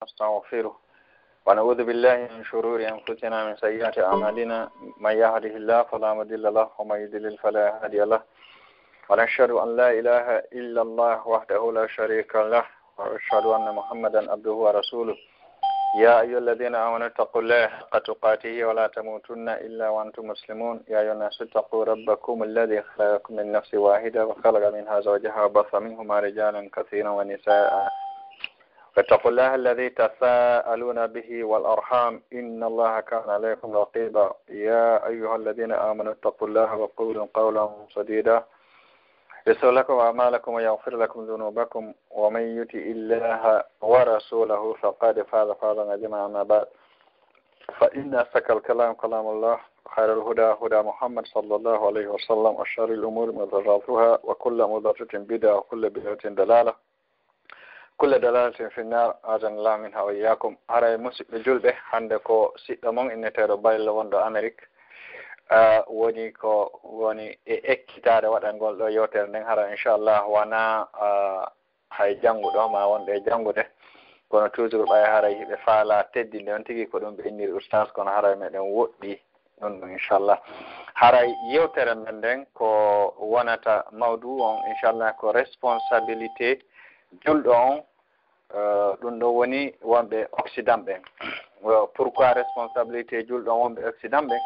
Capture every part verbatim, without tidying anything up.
ونستغفره، ونعوذ بالله من شرور أنفسنا ومن سيئات أعمالنا. من يهده الله فلا مضل له، ومن يضلل فلا هادي له. ونشهد أن لا إله إلا الله وحده لا شريك له، ونشهد أن محمدا عبده ورسوله. يا أيها الذين آمنوا اتقوا الله حق تقاته ولا تموتن إلا وأنتم مسلمون. يا أيها الناس اتقوا ربكم الذي خلقكم من نفس واحدة وخلق منها زوجها وبث منهما رجالا كثيرا ونساء. واتقوا الله الذي تساءلون به والأرحام، إن الله كان عليكم رقيبا. يا أيها الذين آمنوا اتقوا الله وقولوا قولا سديدا، يصلح لكم أعمالكم ويغفر لكم ذنوبكم، ومن يطع الله ورسوله فقد فاز فوزا عظيما. أما بعد، فإن أصدق الكلام كلام الله، وخير الهدى هدى محمد صلى الله عليه وسلم، وشر الأمور محدثاتها، وكل محدثة بدعة، وكل بدعة ضلالة، وكل ضلالة في النار، أعاذنا الله منها وإياكم. Haray, musidɓe julɓe, hannde ko siɗɗo mon inneteeɗo Baylo wonɗo Amerik, ah, woni ko woni e ekkitaade waɗangol ɗo yewtere nden. Hara, inchallah, wona, ah, hay jannguɗo ma wonɓe e janngude, kono toujours ɓay haray hiɓe faala teddinde on tigi, ko ɗum ɓe inniri ustaas, kono haray meɗen woɗɗi ɗum ɗum, inchallah. Haray yewtere men nden ko wonata mawdu on, inchallah, ko responsabilité julɗo on. Eh, ɗum ɗo woni wonɓe Occident ɓen. Eh, pourquoi responsabilité julɗo on wonɓe Occident ɓen?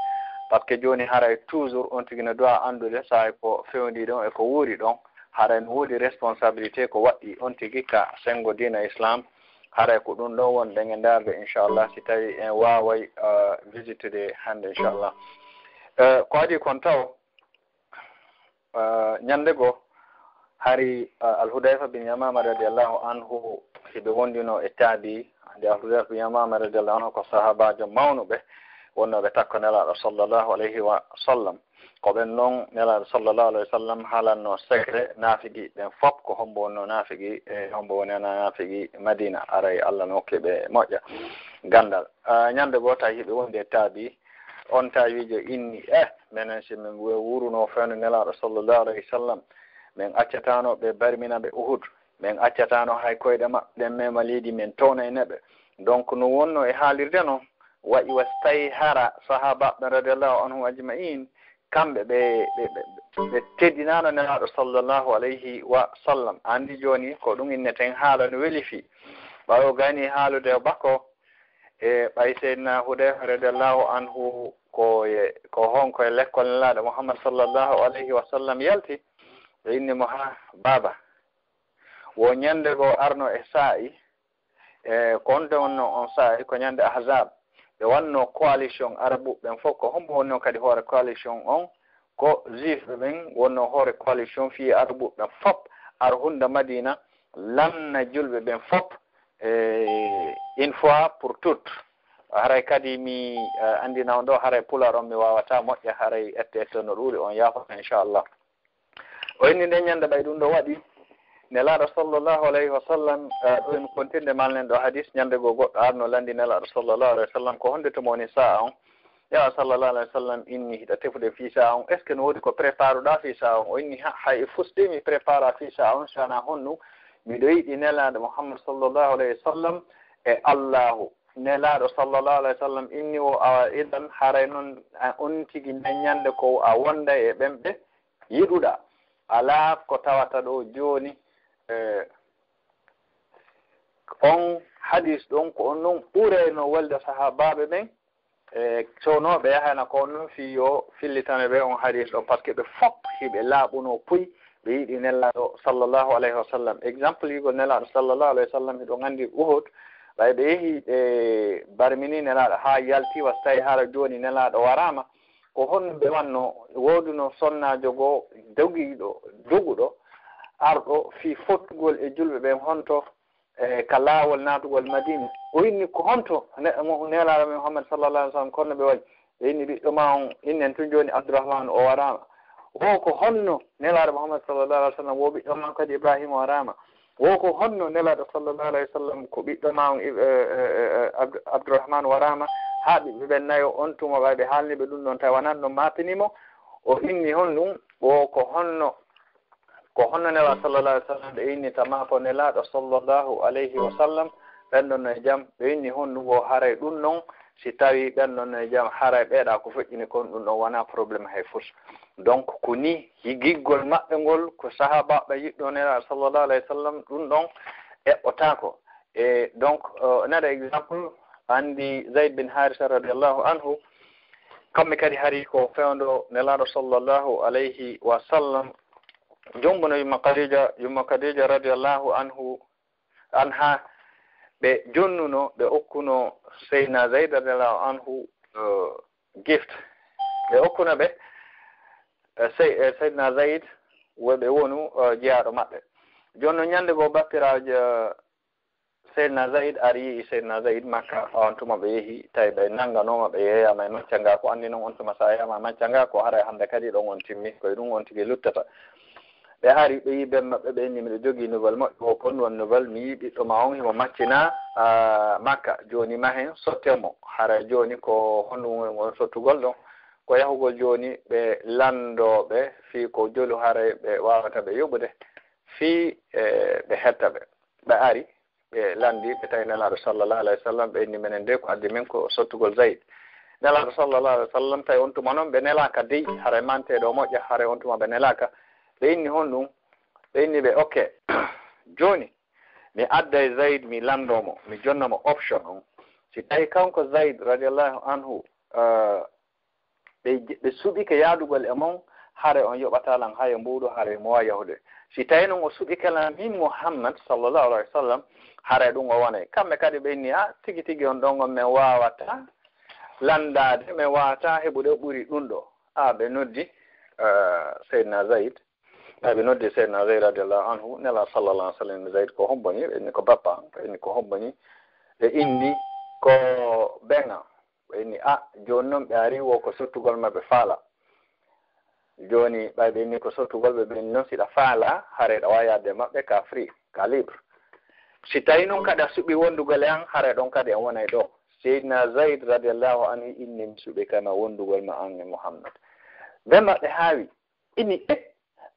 Parce que jooni haray toujours on tigi no doit anndude sahay ko fewndi ɗon e ko wuuri ɗon. Haray no woodi responsabilité ko waɗɗi on tigi ka senngo diina Islam. Haray ko ɗum ɗon wonɗen e ndaarde, inchallah, si tawi en waaway, eh, visitude hannde, inchallah. Eh, ko adii kon taw, eh, ñannde goo, hari, eh, Al-Hudayfa bin Yamama radiyallahu anhu, hiɓe wondino e taabi. Andi Al-Hudayfa bin Yamama radiyallahu anhu ko sahaabaajo mawnuɓe wonnooɓe takko Nelaaɗo sallallahu alayhi wa sallam. Ko ɓen non Nelaaɗo sallallahu alayhi wa sallam haalanno secret naafigi ɓen fop, ko hombo wonno naafigi e hombo wonana naafigi Madina. Aray Allah no hokki ɓe moƴƴa ganndal. Ah, ñannde goo tawi hiɓe wondi e taabi, on taabiijo inni, "Eh, menen si min we-, wuruno fewndo Nelaaɗo sallallahu alayhi wa sallam, min accatano ɓe barmina ɓe Uhud, min accatano hay koyɗe maɓɓe ɗen mema leydi, min townayne ɓe." Donc no wonno e haalirde non, waɗi wa si tawi hara sahaabaaɓe ɓen radiyallahu anhum ajma'in, kamɓe ɓe, ɓe, ɓe, ɓe teddinano Nelaaɗo sallallahu alayhi wa sallam. Andi jooni ko ɗum inneten haala no weli fii. Ɓawo gayni haalude o bako, e ɓay Seydina Hudayfa radiyallahu anhu ko e, ko honko e lekkol Nelaaɗo Muhammad sallallahu alayhi wa sallam yalti, ɓe inni mo, "Ha, baaba, wo ñannde goo arno e saa'i, e ko honde wonno on saa'i, ko ñannde Ahzab. Ɓe wanno coalition Arabuɓe ɓen fof, ko hombo wonno kadi hoore coalition on? Ko Juif ɓe ɓen wonno hoore coalition fii Arabuɓe ɓen fof, ar hunda Madina, lanna julɓe ɓen fof, e, une fois pour toutes." Haray kadi mi, eh, anndina on ɗo, haray Pulaar on mi waawata moƴƴa, haray ette ette no ɗuuɗi, on yaafata, inchallah. O inni nden ñannde ɓay ɗum ɗo waɗi, Nelaaɗo sallallahu alayhi wa sallam, eh, ɗo en kontirde malnen ɗo hadis, ñannde goo goɗɗo arno lanndi Nelaaɗo sallallahu alayhi wa sallam, "Ko honde tuma woni saa'a on?" Nelaaɗo sallallahu alayhi wa sallam inni, "Hiɗa tefude fii saa'a on, est-ce que no woodi ko préparuɗaa fii saa'a on?" O inni, "Ha, hay e fusde mi prépara fii saa'a on, si wanaa honɗum, miɗo yiɗi Nelaaɗo Muhammad sallallahu alayhi wa sallam e Allahu." Nelaaɗo sallallahu alayhi wa sallam inni o, "Awa idan, haray non, a, on tigi nden ñannde ko a wonday e ɓen ɓe yiɗuɗaa." Alaa ko tawata ɗo jooni, eh, on hadis ɗon ko on non ɓurayno welde sahaabaaɓe ɓen, e sownooɓe yahana ko on non fii yo fillitane ɓe on hadis ɗon, parce que ɓe fof hiɓe laaɓuno puy, ɓe yiɗi Nelaaɗo sallallahu alayhi wa sallam. Exemple yigol Nelaaɗo sallallahu alayhi wa sallam, hiɗon anndi Uhud, ɓay ɓe yehi ɓe barmini Nelaaɗo haa yalti, wa si tawi hara jooni Nelaaɗo waraama, ko honno ɓe wanno? Wooduno sonnaajo goo dogiiɗo, doguɗo, arɗo fii fottugol e julɓe ɓen honto, e, ka laawol naatugol Madina. O inni, "Ko honto ne-, mo-, Nelaaɗo men Muhammad sallallahu alayhi wa sallam, ko honno ɓe waɗi?" Ɓe inni, "Ɓiɗɗo maa on, innen tun jooni Abdurrahman o waraama." Wo ko honno Nelaaɗo Muhammad sallallahu alayhi wa sallam, wo ɓiɗɗo maa on kadi Ibrahima o waraama. Wo ko honno Nelaaɗo sallallahu alayhi wa sallam, ko ɓiɗɗo maa on Ib-, eh, eh, eh, Abd-, Abdurrahman waraama, haa ɓiɓɓe ɓen nayo on tuma ɓay ɓe haalni ɓe ɗum ɗon, tawi wonaa ɗum maapini mo. O inni honɗum, wo ko honno Ko honno Nelaaɗo sallallahu alayhi wa sallam ɓe innita maa ko Nelaaɗo sallallahu alayhi wa sallam ɓen ɗon no e jam. Ɓe inni honɗum o haray ɗum non, si tawi ɓen ɗon no e jam, haray ɓeeɗa ko feƴƴini kon, ɗum ɗon wona problème hay fus. Donc, ko ni yigiggol maɓɓe ngol, ko sahabaɓe yiɗɗo Nelaaɗo sallallahu alayhi wa sallam, ɗum ɗon eɓɓotaako. E donc, euh, another exemple, andi Zayd bin Harisa radiyallahu anhu, kamɓe kadi hari ko fewndo Nelaaɗo sallallahu alayhi wa sallam, jombuno yumma Khadija, yumma Khadija radiyallahu anhu, anha, ɓe jonnuno, ɓe okkuno Seydina Zayd radiyallahu anhu, euh, gift. Ɓe okkuno ɓe, euh, Sey-, euh, Seydina Zayd, wo ɓe wonu, euh, jeyaaɗo maɓɓe. Jooni non ñande goo bappiraajo, euh, Seydina Zayd ari, yi'i Seydina Zayd Makka, on tuma ɓe yehi, tawi ɓe nannganooma, ɓe yeeyaama e macca ngaa. Ko anndi non on tuma so a yeeyaama e macca ngaa, ko haray hannde kadi ɗon on timmi, ko e ɗum on tigi luttata. Ɓe ari, ɓe yi'i ben maɓɓe, ɓe inni, "Miɗo jogii nouvelle moƴƴo, ko honɗum woni nouvelle? Mi yi'i ɓiɗɗo ma on, himo maccinaa, ah, Makka. Jooni mahen sotten mo. Haray jooni ko honɗum woni on sottugol ɗon?" Ko yahugol jooni ɓe lanndoo ɓe fii ko jolu haray ɓe waawata ɓe yoɓude fii, eh, ɓe hetta ɓe. Ɓe ari, ɓe lanndii, ɓe tawi Nelaaɗo sallallahu alayhi wa sallam, ɓe inni, "Menen de ko addi men ko sottugol Zayd." Nelaaɗo sallallahu alayhi wa sallam tawi on tuma non ɓe nelaaka dey, haray manteeɗo o moƴƴa, haray on tuma ɓe nelaaka. Ɓe inni, "Honɗum?" Ɓe inni ɓe, "Ok, jooni mi adday Zayd, mi lanndoo mo, mi jonna mo option on. Si tawi kanko Zayd radiyallahu anhu, eh, ɓe, ɓe suɓike yaadugol e mon, hare on yoɓataa lan haya mbuuɗu, hare mo waawi yahude. Si tawi non o suɓike lan min Muhammad sallallahu alaihi wa sallam, hare ɗum o wonay." Kamɓe kadi ɓe inni, "A, tigi tigi on ɗon on men waawataa lanndaade, men waawataa heɓude ɓuri ɗum ɗo." A, ɓe noddi, eh, Seydina Zayd. Ɓay ɓe noddi Seydina Zayd radiyallahu anhu, Nelaaɗo sallallahu alaihi wa sallam, Zayd ko hombo ni? Ɓe inni ko bappa an, ɓe inni ko hombo ni? Ɓe inni ko ben an. Ɓe inni, "A, jooni non ɓe ari wo ko sottugol ma ɓe faala." Jooni ɓay ɓe inni ko sottugol ɓe, ɓe inni non si ɗa faala, hare ɗa waawi yaade maɓɓe ka free, ka libre. Si tawi non kadi a suɓi wondugol e an, hare ɗon kadi en wonay ɗo. Seydina Zayd radiyallahu anhu inni, "Mi suɓi kama wondugol ma an e Muhammad." Ben maɓɓe haawi. Ini, "E,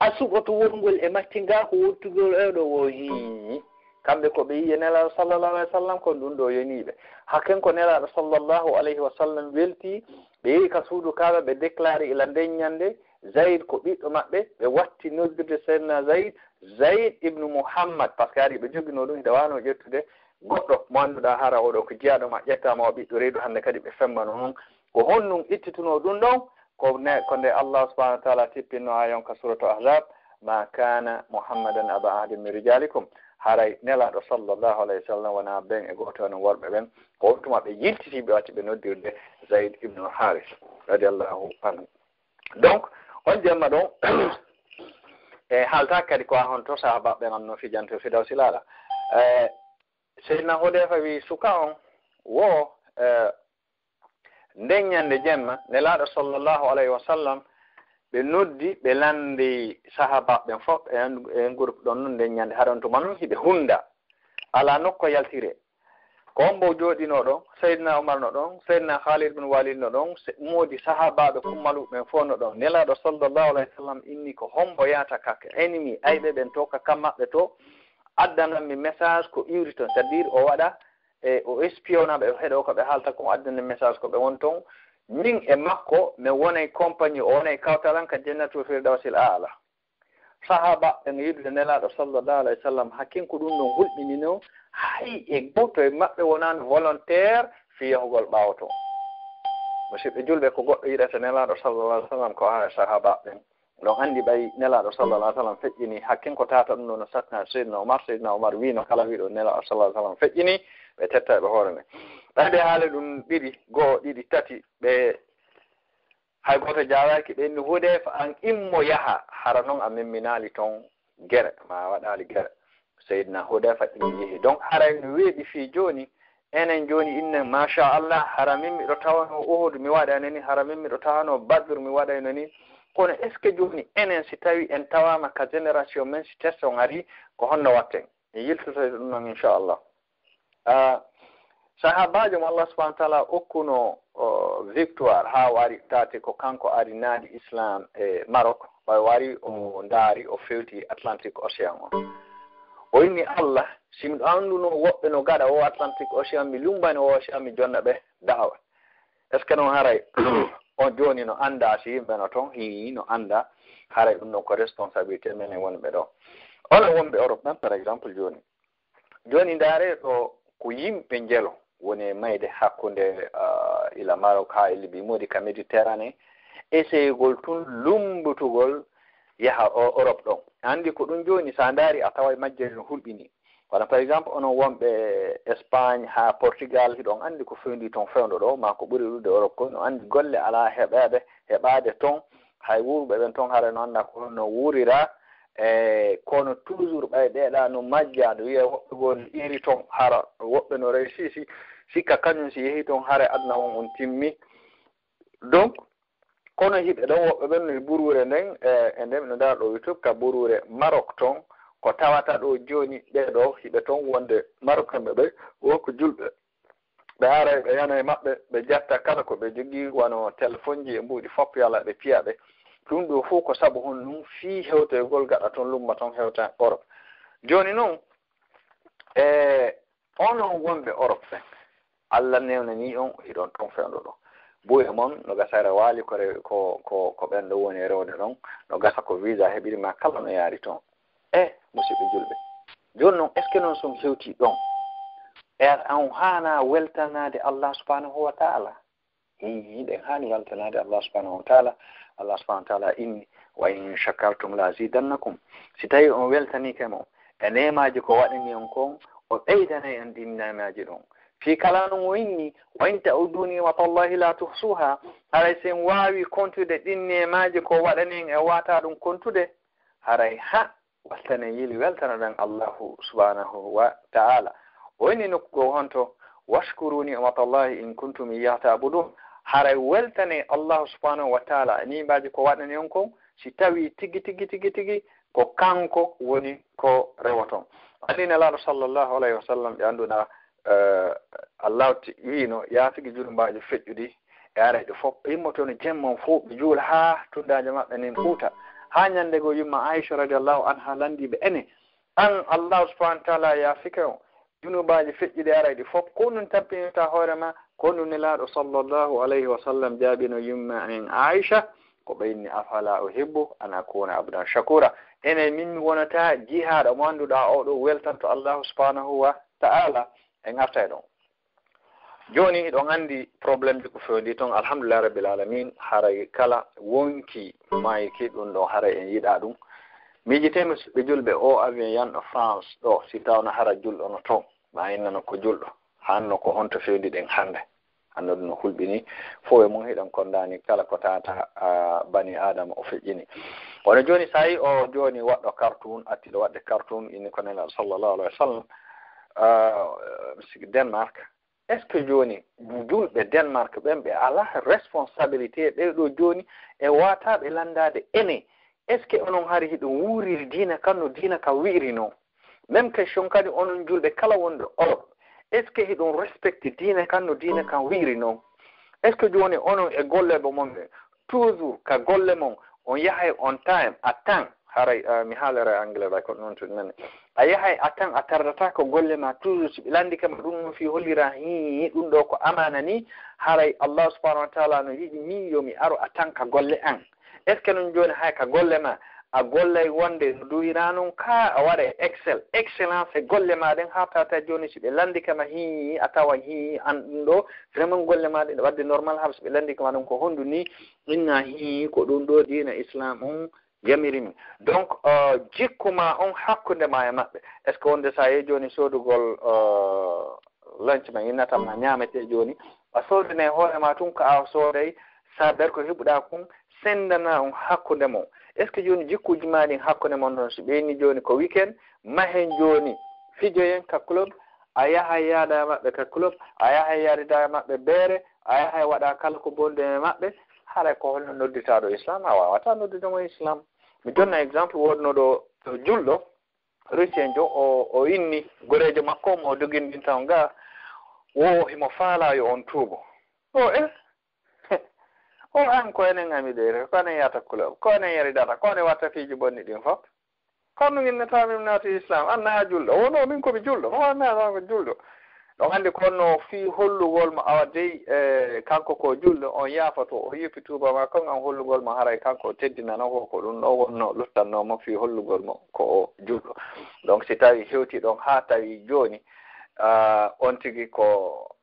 a suɓoto wongol e macce ngaa ko wottugol e ɗo wo?" Hii. Kamɓe ko ɓe yi'i e Nelaaɗo sallallahu alaihi wa sallam, ko ɗum ɗo yonii ɓe. Hakken ko Nelaaɗo sallallahu alaihi wa sallam welti, ɓe yehi ka suudu Kaaba, ɓe déclaré ila nden ñande, Zayd ko ɓiɗɗo maɓɓe, ɓe watti noddirde Seydina Zayd, Zayd ibnu Muhammad, parce que ari ɓe joginoo ɗum, hiɗa waano ƴettude goɗɗo mo annduɗaa hara oɗo ko jiyaaɗo ma, ƴettaama o ɓiɗɗo reedu, hannde kadi ɓe femmano non. Ko honɗum ittitunoo ɗum ɗon? Ko ne, ko nde Allah subhanahu wa ta'ala tippinno ayon ka suratu Ahzab, "Ma kana Muhammadan aba ahadin min rijalikum." Haray Nelaaɗo sallallahu alaihi wa sallam wonaa ben e gooto e onon worɓe ɓen. Ko on tuma ɓe yiltiti, ɓe watti ɓe noddirde Zayd ibn Haris radiyallahu anhu. Donc, on jemma ɗon, e haaltaake kadi ko a honto sahaaba ɓen anno fijanto Firdawsil Aala. E, Seydina Hudayfa wi suka on wo, e, nden ñande jemma, Nelaaɗo sallallahu alaihi wa sallam, ɓe noddi, ɓe lanndi sahaaba ɓen fof, e en, en groupe ɗon nun nden ñande, haɗon tuma nun hiɓe hunda. Alaa nokko yaltire. Ko hombo jooɗinoo ɗon? Seydina Umar no ɗon, Seydina Khalid bin Walid no ɗon, se-, moodi sahaabaaɓe kummaluɓe ɓen fof no ɗon. Nelaaɗo sallallahu alaihi wa sallam inni ko hombo yaata ka ennemi ayɓe ɓen to, ka kam maɓɓe to, addanan mi message ko iwri ton, c'est-à-dire o waɗa e o espiona ɓe, o heɗo ko ɓe haalta kon, addani message ko ɓe won ton. Min e makko, mi wonay compagnie, o wonay kawtalan ka Jannatul Firdawsil Aala. Sahaaba ɓen yiɗude Nelaaɗo sallallahu alaihi wa sallam, hakken ko ɗum ɗon hulɓinino, hay e gooto e maɓɓe wonaano volontaire fii yahugol ɓaawo ton. Musidɓe julɓe, ko goɗɗo yiɗata Nelaaɗo sallallahu alaihi wa sallam ko haa e sahaaba ɓen. Ɗon anndi ɓay Nelaaɗo sallallahu alaihi wa sallam feƴƴini, hakken ko tata ɗum ɗon no satna Seydina Umar. Seydina Umar wiino kala wiɗo Nelaaɗo sallallahu alaihi wa sallam feƴƴini, ɓe tetta ɓe hoore men. Ɓay ɓe haali ɗum ɗiɗi, go'o, ɗiɗi, tati, ɓe hay gooto jaawaaki, ɓe inni, "Hudayfa, an immo yaha, hara non a memminaali ton gere, ma a waɗaali gere." Seydina Hudayfa immi yehi. Donc, haray no weeɓi fii jooni, enen jooni innen, masha Allah, hara min miɗo tawanoo Uhud, mi waɗayno ni, hara min miɗo tawanoo Badr, mi waɗayno ni. Kono est-ce que jooni enen, si tawi en tawaama ka génération men, si test on ari, ko honno watten? Mi yiltoto e ɗum ɗon, inchallah. Ah, sahaabaajo mo Allah subhanahu wa ta'ala okkuno, o, victoire haa o ari taati, ko kanko ari naadi Islam e Maroc. Ɓay o ari, o ndaari, o fewti Atlantic Ocean on. O inni Allah, Si miɗo annduno woɓɓe no gaɗa o Atlantic Ocean, mi lumbani o ocean, mi jonna ɓe da'awa. Est-ce que noon haray on jooni no annda si yimɓe no toon? Hii, no annda. Haray ɗum ɗon ko responsabilité men en wonɓe ɗo. Onon wonɓe Europe ɗan, par exemple, jooni. Jooni ndaare ɗo ko yimɓe njelo woni e mayde hakkunde, ah, ila Maroc haa e Libye, moodi ka Méditerranée. Essayegol tun lummbutugol yaha o Europe ɗon. Anndi ko ɗum jooni, so a ndaari, a taway majjere no hulɓini. Wano, par exemple, onon wonɓe Espagne haa Portugal, hiɗon anndi ko fewndi toon fewndo ɗo, maa ko ɓuri ɗuuɗde Europe ko, no anndi golle alaa heɓeede, heɓaade toon. Hay wuurɓe ɓen toon hara no annda ko honno wuurira, e kono toujours ɓay ɗeeɗa no majja, no wiya woɓɓe goo no ƴeeri toon, hara woɓɓe no réussi, si sikka kañum si yehi toon, hara aduna on, on timmi. Donc, kono hiɓe ɗon, woɓɓe ɓen no e buruure nden, e, e nden no ndaar ɗo YouTube ka buruure Maroc toon, ko tawata ɗo jooni, ɓee ɗo hiɓe toon wonde Maroc kamɓe ɓe, wo ko julɓe. Ɓe aray, ɓe yana e maɓɓe, ɓe jatta kala ko ɓe jogii, wano telefonji e mbuuɗi, fof yala ɓe piya ɓe. Ɗum ɗo fof ko sabu honɗum? Fii hewtoygol gaɗa toon, lumma toon, hewta Europe. Jooni noon, e onon wonɓe Europe ɓen, Allah newnanii on, hiɗon toon fewndo ɗo. Buy e mon, no gasa rewaali ko re-, ko, ko, ko ɓen ɗo woni e rewde ɗon, no gasa ko visa heɓiri ma, kala no yaari toon. E, musidɓe julɓe, jooni noon, est ce que noon so on hewtii ɗon, e on haanaa weltanaade Allah subhanahu wa ta'ala? Hii, hiɗen haani weltanaade Allah subhanahu wa ta'ala. Allah subhanahu wa ta'ala inni, "Wa in shakartum la azidannakum." Si tawii on weltaniike mo e neemaaji ko waɗani on kon, o ɓeydanay on ɗin neemaaji ɗon. Fii kala non o inni, "Wa in ta'uddu ni'matallahi la tuhsuha." Haray si en waawi kontude ɗin neemaaji ko waɗani en, en waawataa ɗum kontude. Haray ha weltane yiili weltanoɗen Allahu subhanahu wa ta'ala. O inni nokku goo honto, "Washkuru ni'matallahi in kuntum iyyahu ta'budun." Haray weltane Allahu subhanahu wa ta'ala e ni'maaji ko waɗani on kon, si tawii tigi, tigi, tigi, tigi ko kanko woni ko rewoton. Anndi Nelaaɗo sallallahu alayhi wa sallam, ɓe annduɗaa, eh, Allah ti-, wiino, yaatigi junubaaji feƴƴuɗi e arayɗi fof, ɓe immotono jemma on fof, ɓe juula haa tundaaje maɓɓe nin ɓuuta. Haa ñannde goo yumma Aisha radiyallahu anha lanndii ɓe, ene, an Allah subhanahu wa ta'ala yaafike on junubaaji feƴƴuɗi arayɗi fof, ko honɗum tampinirta hoore ma? Ko honɗum Nelaaɗo sallallahu alayhi wa sallam jaabino yumma en Aisha? Ko ɓe inni, "Afala uhibbu an akuna abdan shakura." Ene min mi wonata jiyaaɗo mo annduɗaa o ɗo weltanto Allah subhanahu wa ta'ala? En artay ɗon. Jooni, hiɗon anndi problémeji ko fewndi toon, alhamdulillah rabbil alamin, haray kala wonki mayki ɗum ɗo, haray en yiɗaa ɗum. Miijitee, musidɓe julɓe, o avion yanɗo France ɗo, si tawno hara julɗo no toon, ma innano ko julɗo, hanno ko honto fewndi ɗen hannde? Hanno ɗum no hulɓini, fof e mum hiɗon kondaani kala ko tata, a, bani Adama o feƴƴini. Kono jooni, so a yii o jooni waɗɗo cartoon, attiɗo waɗde cartoon, inni ko Nelaaɗo sallallahu alayhi wa sallam, a, Denmark, est-ce que jooni julɓe Denmark ɓen ɓe alaa responsabilité ɓee ɗo jooni e waataaɓe lanndaade ene? Est-ce que onon hari hiɗon wuuriri diina kan no diina kan wi'iri non? Même question kadi onon julɓe kala wonɗo Europe, est-ce que hiɗon respecte diina kan no diina kan wi'iri non? Est-ce que jooni onon e golleeɓe mon ɓe toujours ka golle mon, on yahay on time, à temps, haray, ah, mi haalere anglais ɓay ko noon tun nani. A yahay à temps, a tardata ko golle ma toujours, si ɓe lanndike ma ɗum no fii hollira, hii, ɗum ɗo ko amaana ni, haray Allah subhanahu wa ta'ala no yiɗi min yo mi aro à temps ka golle an. Est-ce que noon jooni hay ka golle ma, a gollay wonde no duwira noon ka a waɗa e excel, excellence e golle ma ɗen, haa tawata jooni si ɓe lanndike ma hii, a tawa hii, an ɗum ɗo, vraiment golle ma ɗen waɗde normal, haa so ɓe lanndike ma ɗum ko honɗum ni, inna hii, ko ɗum ɗo diina Islam on yamiri min. Donc, euh, jikku ma on hakkunde ma e maɓɓe. Est-ce que wonde so a yehi jooni soodugol, euh, lunch ma innata ma ñaametee jooni, a soodane hoore ma tun ko a sooday, saber ko heɓuɗa kun, sendana on hakkunde mon. Est-ce que jooni jikkuuji ma ɗin hakkunde mon ɗon, so ɓe inni jooni ko weekend, mahen jooni fijoyen ka club, a yahay yaada e maɓɓe ka club, a yahay yaadida e maɓɓe beere, a yahay waɗa kala ko bonde e maɓɓe, haray ko holno nodditaɗo Islam? A wawata noddude mo Islam. Mi jonna exemple, wonno ɗo, ɗo julɗo, Rusien jo, o, o inni goreejo makko mo o dogindinta on ga, wo himo faala yo on tuubo. O, eh? O, an ko enen ami ɗo, ko enen yata club, ko enen yari data, ko enen watta fiiji bonni ɗin fof. Kono ngin ne tawi min naati Islam, an na julɗo. Wono min ko mi julɗo, ko an na ko julɗo. Ɗon anndi ko no fii hollugol mo awa dey, e, kanko ko julɗo, on yaafoto, o yippi tuuba makko ngam hollugol mo haray kanko o teddinano ko, ko ɗum ɗo wonno luttanno mo fii hollugol mo ko o julɗo. Donc si tawi hewti ɗon haa tawi jooni, ah, on tigi ko,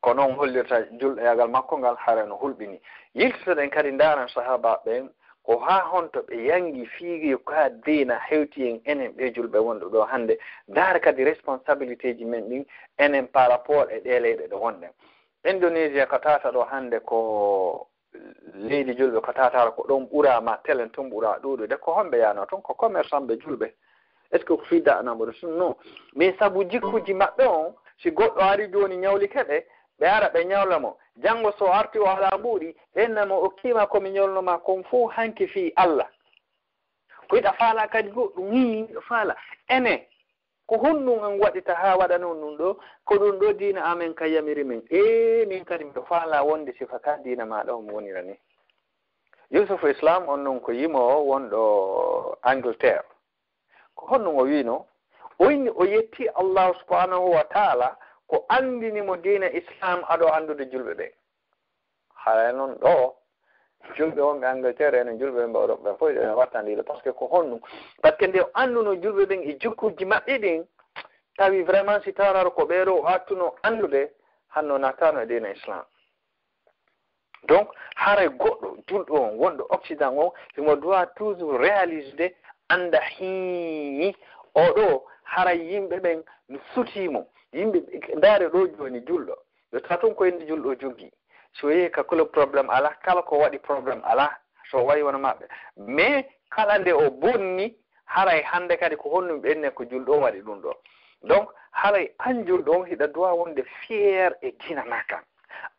ko noon hollirta julɗoyagal makko ngal, hara no hulɓini. Yiltitoɗen kadi ndaaren sahaaba ɓen, ko haa honto ɓe yangi fiigi ka diina hewti en enen ɓe julɓe wonɗo ɗo hannde. Ndaar kadi responsabilité ji men ɗin enen par rapport e ɗee leyɗe ɗo wonɗen. Indonesia ko tata ɗo hannde ko leydi julɓe, ko tatara ko ɗon ɓura ma telen tun ɓura ɗuuɗude. Ko homɓe yaano tun? Ko commerçant ɓe julɓe. Est-ce que ko fii da'anamɓe ɗo? Non. Mais sabu jikkuji maɓɓe on, si goɗɗo ari jooni ñawlike ɓe, ɓe ara ɓe ñawla mo. Janngo so arti o alaa mbuuɗi, ɓe inna mo, "O kiima ko mi ñawlno ma kon fof hanki fii Allah." Ko hiɗa faala kadi goɗɗum? Ii, miɗo faala. Ene, ko honɗum en waɗita haa waɗa noon ɗum ɗo? Ko ɗum ɗo diina amen ka yamiri men. Ee, min kadi miɗo faala wonde sifa ka diina maaɗa on wonira ni. Yusuf Islam on non ko yimoowo wonɗo Angleterre. Ko honɗum o wiino? O inni o yetti Allahu subhanahu wa taala ko anndini mo diina Islam ado anndude julɓe ɓe. Haray noon ɗo, julɓe wonɓe Angleterre enen julɓe ɓe mbawɗo ɓe fof ene wattandi ɗo, parce que ko honɗum? Parce que nde o annduno julɓe ɓen e jikkuuji maɓɓe ɗin, tawi vraiment si tawno ko ɓee ɗo o artuno anndude, hanno naatano e diina Islam. Donc, haray goɗɗo julɗo on, wonɗo Occident on, himo doit toujours réaliser de, annda hii, oɗo, haray yimɓe ɓen no sutii mo. Yimɓe ɓe, ndaare ɗo jooni julɗo. Yo tawa tun ko inde julɗo o jogii. Si o yehi ka club, problème alaa, kala ko waɗi problème alaa, so o wayi wona maɓɓe. Mais kala nde o bonni, haray hannde kadi ko honɗum ɓe inni ko julɗo on waɗi ɗum ɗo. Donc, haray an julɗo on hiɗa doit wonde fier e diina maa kan.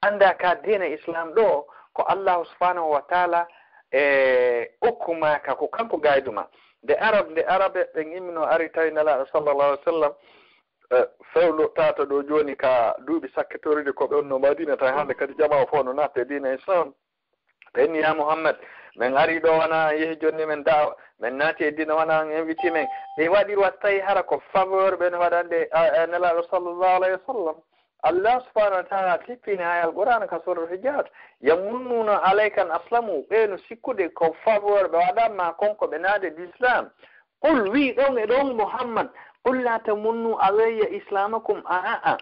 Annda ka diina Islam ɗo, ko Allahu subhanahu wa taala e okku maa ka, ko kanko gaydu ma. Nde Arab, nde Arabe ɓen immino ari tawi Nelaaɗo sallallahu alaihi wasallam, e, fewndo tata ɗo jooni ka duuɓi sakkitorɗi ko ɓe wonno Madina, tawi hannde kadi jamaa o fof no natta e diina Islam. Ɓe inni, "Ya Muhammad, men ari ɗo wona yehi jonni men da'wa, men naati e diina wona on invité men." Ɓe waɗi wa tawi hara ko faveur ɓe no waɗande, a, a, Nelaaɗo sallallahu alaihi wasallam. Allah subhanahu wa taala tippini ha Alqur'an ka suuratul Hujurat, "Yamunnuna alayka an aslamu", ɓe no sikkude ko faveur ɓe waɗan ma kon ko ɓe naade l'islam. Qul, wi ɗon e ɗon Muhammad, "Qul la tamunnu alayya islamakum", a, a, a.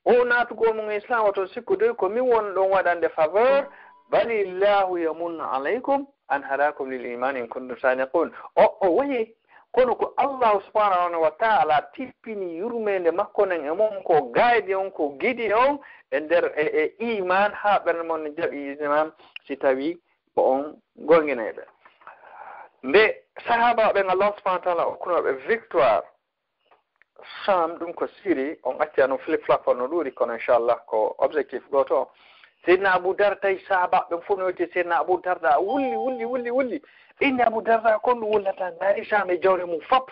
O naatugol mon e Islam, woto sikkudoy ko min woni ɗon waɗande faveur, "Balillahu yamunnu alaykum an hadakum lil iman in kuntum sadiqin." O, o wayi, kono ko Allahu subhanahu wa taala tippini yurmeende makko nden e mon, ko gaydi on, ko gidi on e nder e, e iman, haa ɓernde mon ne jaɓi iman, si tawi ko on gonginayɓe. Nde sahaaba ɓen Allah subhanahu wa taala okkunooɓe victoire, Sham, ɗum ko Syrie, on acci no flip flop no ɗuuɗi, kono inchallah ko objectif gooto o. Seydina Abu Darda tawi sahaaba ɓen fof no yetti Seydina Abu Darda, wulli, wulli, wulli, wulli. Ɓe inni Abu Darda, kon ɗum wullata, ndaari Sham e jawle mum fop.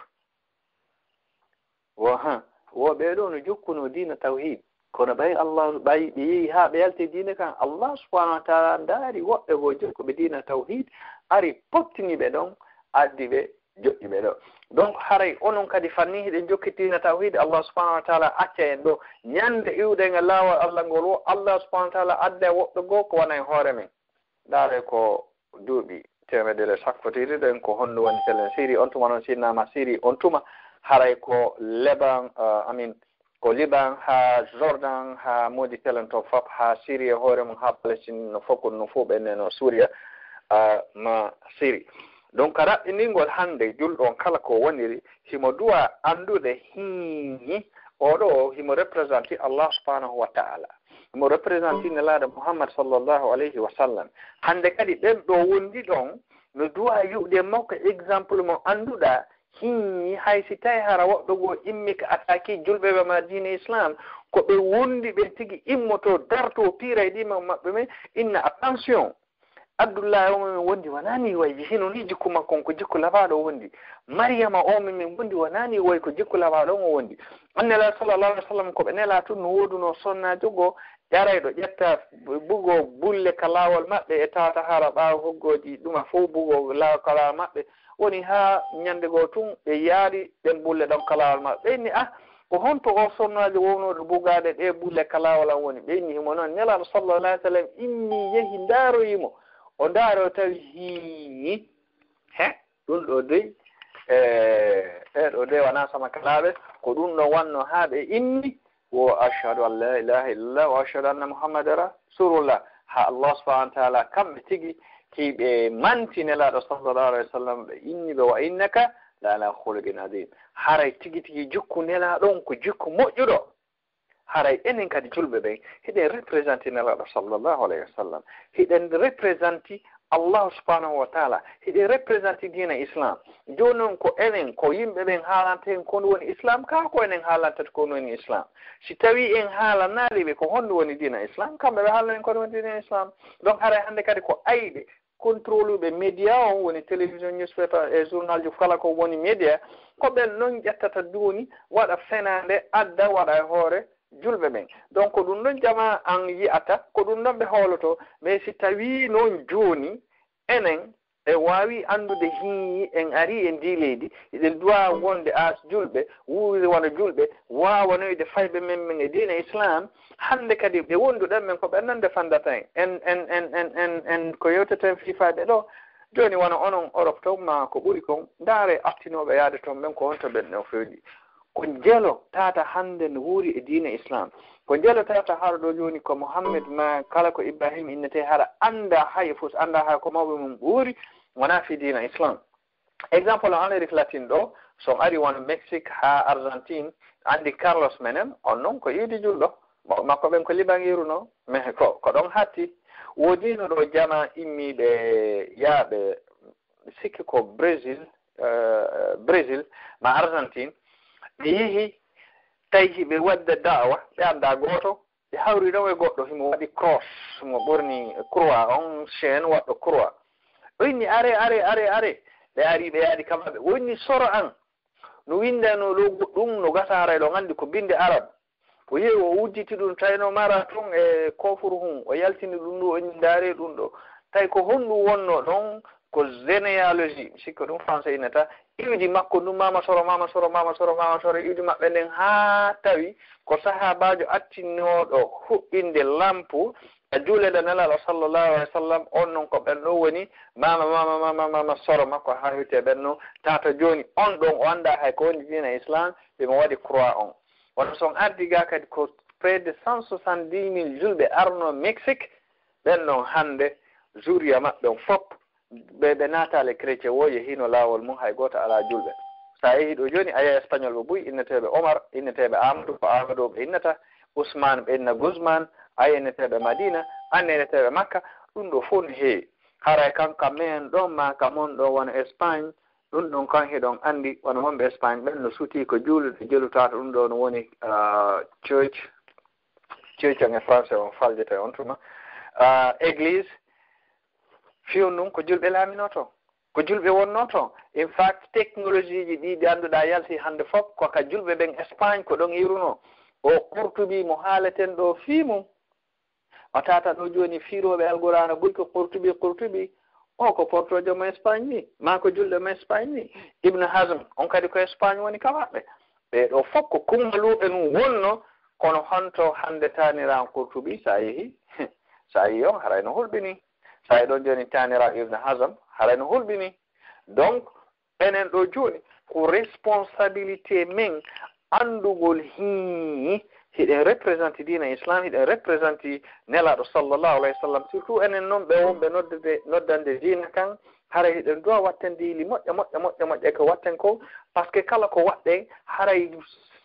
Wo, ha, wo ɓee ɗoo no jokkuno diina tawhid. Kono ɓay Allah, ɓay ɓe yehi haa ɓe yalti diina kan, Allah subhanahu wa taala ndaari woɓɓe goo jokkuɓe diina tawhid, ari pottini ɓe ɗon, addi ɓe joƴƴi ɓe ɗo. Donc, haray onon kadi fanni hiɗen jokki diina tawhid, Allah subhanahu wa taala acca en ɗo. Ñande iwɗen e laawol Allah ngol wo, Allah subhanahu wa taala adda e woɓɓe goo ko wona e hoore men. Ndaare ko duuɓi teemedere sakkotiiɗi ɗen, ko honɗum woni telen Syrie on tuma, non sinnama Syrie on tuma, haray ko Leban, eh, amin, ko Liban, haa Jordan, haa moodi telen to fop, haa Syrie e hoore mum, haa Palestine no fokun, no fuu ɓenne no Suuriya, ah, ma Syrie. Donc, raɓɓiningol hannde julɗo on kala ko woniri, himo duwa anndude hiini oɗo himo représenter Allah subhanahu wa ta'ala. Himo représenter Nelaaɗo Muhammad sallallahu alayhi wa sallam. Hannde kadi ɓen ɗo wondi ɗon no duwa yi'ude makko exemple mo annduɗaa, hiini hay si tawi hara woɓɓe goo immi ka attaque julɓe ɓe ma diine Islam, ko ɓe wondi ɓen tigi immoto darto piira e ɗi maɓɓe men, inna attention. Abdullahi o min wondi wonani wayi, hino ni jikku makko on ko jikku labaaɗo o wondi. Mariyama o min wondi wonani wayi, ko jikku labaaɗo on o wondi. Annela sallallahu alaihi wasallam ko ɓe nela tun no woduno sonnaajo go ƴarayɗo ƴetta bugo bulle ka laawol maɓɓe e tata hara ɓaawo hoggooji ɗuma fow bugo laawol ka laawol maɓɓe. Woni haa ñande goo tun ɓe yaari ɗen bulle ɗon ka laawol maɓɓe. Ɓe inni, "Ah, ko honto o sonnaajo wownooɗo bugaade ɗee bulle ka laawol an woni?" Ɓe inni himo non. Nelaaɗo sallallahu alaihi wasallam inni yehi ndaaroyi mo. O ndaaro tawi hii. He, ɗun ɗo dey, e, e ɗo dey wanaa sama kalaaɓe. Ko ɗun ɗo wanno haa ɓe inni, "Wo ashhadu an la ilaha illallah wa ashhadu anna Muhammadan rasulullah." Ha Allah subhanahu wa ta'ala kamɓe tigi ki ɓe manti Nelaaɗo sallallahu alaihi wasallam, ɓe inni ɓe, "Wa innaka la ala khuluqin azim." Haray tigi tigi jikku Nelaaɗo on ko jikku moƴƴuɗo. Haray enen kadi julɓe ɓen, hiɗen représenté Nelaaɗo sallallahu alaihi wasallam. Hiɗen représenté Allah subhanahu wa ta'ala. Hiɗen représenté diina Islam. Jooni non ko enen, ko yimɓe ɓen haalanta en ko woni Islam, kaa ko enen haalanta ko woni Islam. Si tawii en haalanaali ɓe ko honɗum woni diina Islam, kamɓe ɓe haalana en ko woni diina Islam. Donc haray hannde kadi ko ayɓe contrôluɓe média on, woni télévision, newspaper e journal ji, kala ko woni média, ko ɓen non ƴettata jooni waɗa fenaande adda waɗa e hoore julɓe ɓen. Donc ko ɗum ɗon jamaa an yi'ata, ko ɗum ɗon ɓe hooloto. Mais si tawii non jooni enen e waawi anndude hii en arii e ndii leydi, eɗen duwa wonde as julɓe, wuurde wano julɓe, waawanoyde fayɓe men men e diina Islam, hannde kadi ɓe wonduɗen men ko ɓen non defandata en. En, en, en, en, en, en ko yewteten fii fayɓe ɗo. Jooni wano onon Europe ton maa ko ɓuri kon, ndaare artinooɓe yaade ton ɓen ko honto ɓen ɗon fewji. Ko njelo tata hannde no wuuri e diina Islam. Ko njelo tata hara ɗo jooni ko Muhammad maa kala ko Ibrahim innetee hara annda hay e fus, annda hay ko mawɓe mum ɓuuri, wonaa fii diina Islam. Exemple, en Amérique latine ɗo, so on ari wano Mexique haa Argentine, anndi Carlos Menem, on non ko iwdi julɗo. Mawɓe makko ɓen ko libangiru no, mais ko, ko ɗon hatti. Woodino ɗo jamaa immiiɓe yaaɓe, sikki ko Brésil, eh, Brésil, ma Argentine, ɓe yehi, tawi hiɓe waɗde da'wa, ɓe annda gooto, ɓe hawri ɗon e goɗɗo, himo waɗi cross, mo ɓorni croix on, chaîne waɗɗo croix. O inni, "Are, are, are, are." Ɓe ari, ɓe yaadi kama ɓe. O inni, "Soro an." No winndano ɗo goɗɗum, no gasa haray ɗon anndi ko binnde Arab. O yehi, o wujjiti ɗum, tawi no mara tun e kofuru hun. O yaltini ɗum ɗo, o inni, "Ndaare ɗum ɗo." Tawi ko honɗum wonno ɗon? Ko généalogie, mi sikka ɗum français innata. Iwdi makko ndun, mama soro, mama soro, mama soro, mama soro, iwdi maɓɓe nden, haa tawi ko sahaabaajo attinooɗo huɓɓinde lampu ka juulirde Nelaaɗo sallallahu alaihi wasallam, on non ko ɓen ɗon woni mama, mama, mama, mama soro makko, haa hewti e ɓen non. Tata jooni, on ɗon o annda hay ko woni diina Islam, ɓe mo waɗi croix on. Wano son ardi ga kadi ko près de cent soixante-dix mille julɓe arno Mexique, ɓen ɗon hannde, zuriya maɓɓe on fop, ɓe, ɓe naataali chrétien, wo yehino laawol mum, hay gooto alaa julɓe. So a yehii ɗo jooni, a yi'ay Espagnol ɓe buy, inneteeɓe Omar, inneteeɓe Amadou, ko Amadou ɓe innata, Ousmane ɓe inna Guzman, a inneteeɓe Madina, an inneteeɓe Makka, ɗum ɗo fof no heewi. Haray kan ka men ɗon, ma ka mon ɗon, wano Espagne, ɗum ɗon kan hiɗon anndi, wano wonɓe Espagne ɓen no sutii ko juulude, jelutaata ɗum ɗo no woni, ah, church, church on e français on faljete on tuma, ah, église, fiyon ɗum ko julɓe laaminoto, ko julɓe wonnoto. In fact, technologie ji ɗi, ɗi annduɗaa yalti hannde fof, ko ka julɓe ɓen Espagne ko ɗon iruno. O Qurtubi mo haaleten ɗo fii mum, o tata ɗo jooni fiirooɓe Alqur'aana buy ko Qurtubi, Qurtubi, o ko portoojo mo Espagne ni, maa ko julɗo mo Espagne ni. Ibn Hazm, on kadi ko Espagne woni ka maɓɓe. Ɓee ɗo fof ko kummaluuɓe nun wonno, kono honto hannde taaniraawo Qurtubi, so a yehi, so a yehi on, haray no hulɓini. So a yehi ɗon jooni taaniraawo Ibn Hazm, haray no hulɓini. Donc, enen ɗo jooni, ko responsabilité men anndugol hii, hiɗen représenté diina Islam, hiɗen représenté Nelaaɗo sallallahu alayhi wa sallam. Surtout enen non ɓe wonɓe noddede, noddande diina kan, haray hiɗen duwa watten diili moƴƴa, moƴƴa, moƴƴa, moƴƴa ko watten ko, parce que kala ko waɗɗen, haray